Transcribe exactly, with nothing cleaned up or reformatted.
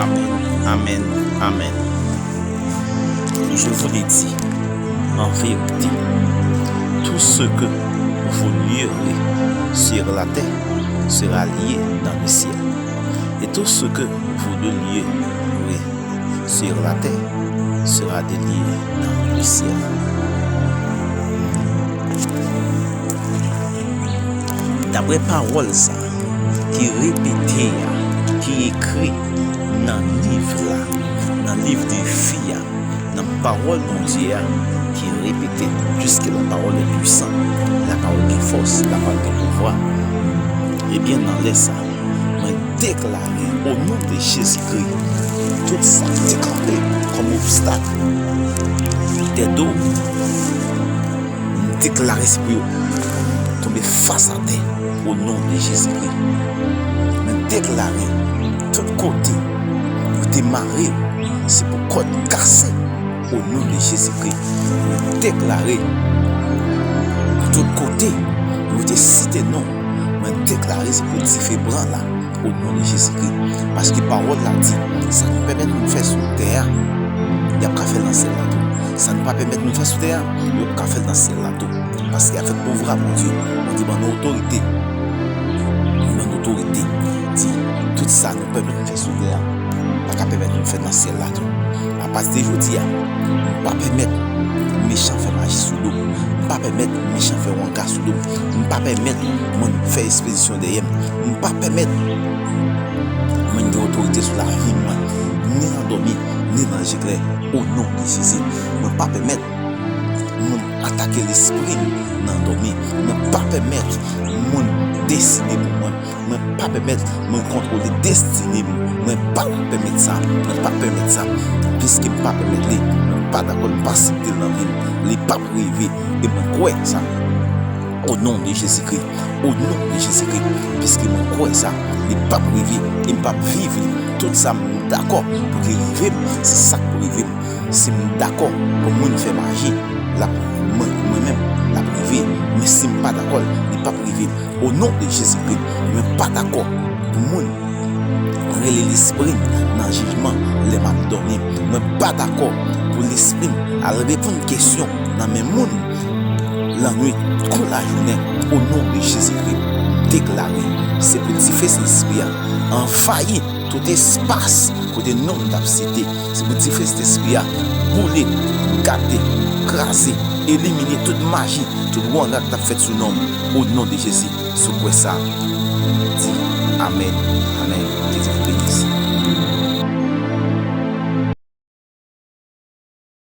Amen, amen, amen. Je vous le dis, en vérité, tout ce que vous lierez sur la terre sera lié dans le ciel. Et tout ce que vous déliez sur la terre sera délié dans le ciel. Daprè pawòl sa ki repete a, ki ekri nan liv la, nan liv de vi a, nan pawòl Bondye a ki repete, puisque la parole est puissante, la parole gen fòs, la parole gen pouvwa. Ebyen, nan lè sa, mwen deklare, o non de Jezikri, tout sa ki te kanpe kòm obstak dèyè do w, m deklare se pou yo tonbe fas atè, o non de Jezikri. Mwen deklare tout kote yo te mare w, se pou kòd kase, o non de Jezikri. Mwen deklare tout kote yo te site non, mwen deklare se pou dife pran la, o non de Jezikri. Paske pawòl la di, sa nou pèmèt nou fè sou tè a, y ap ka fè l nan syèl la tou. Sa nou pa pèmèt nou fè sou tè a, yo ka fè l nan syèl la tou. Paske avèk pouvwa Bondye, Bondye ban nou otorite. Li ban nou otorite. Di, tout sa nou pèmèt nou fè sou tè a, pa ka pèmèt nou fè nan syèl la tou. Apati de jodi a, m pa pèmèt mechan fè maji sou do m. M pa pèmèt mechan fè wanga sou do m. M pa pèmèt moun fè espedisyon dèyè m. M pa pèmèt moun gen otorite sou lavi m, ni nan dòmi, ni nan je klè. O non de Jezi, mwen pa pèmèt moun atake lespri m nan dòmi. Mwen pa pèmèt moun deside pou mwen. Mwen pa pèmèt moun kontwole destine m. Mwen pa pèmèt sa. Mwen pa pèmèt sa. Piske m pa pèmèt li, mwen pa dakò, m pa aksepte l nan vi m. Li p ap rive. E mwen kwè sa. O non de Jezikri. O non de Jezikri. Piske mwen kwè sa. Li p ap rive. E m p ap viv li. Tout sa m dakò pou ki rive m, se sa k pou rive m. Si m dakò pou moun fè maji, l ap, mwen, mwen menm, l ap rive. Men si m pa dakò l, li p ap rive. O non de Jezikri, mwen pa dakò pou moun rele lespri m nan jijman lè m ap dòmi. Mwen pa dakò pou lespri m al reponn kesyon nan men moun lannwit kou lajounen. O non de Jezikri, m deklare, se pou dife Sentespri a anvayi tout espas kote non m t ap site. Se pou dife Sentespri a boule, gate, kraze, elimine tout maji, tout wanga k t ap fèt sou non m. O non de Jezi, si w kwè sa, di amèn, amèn. Ke Dye vou benis.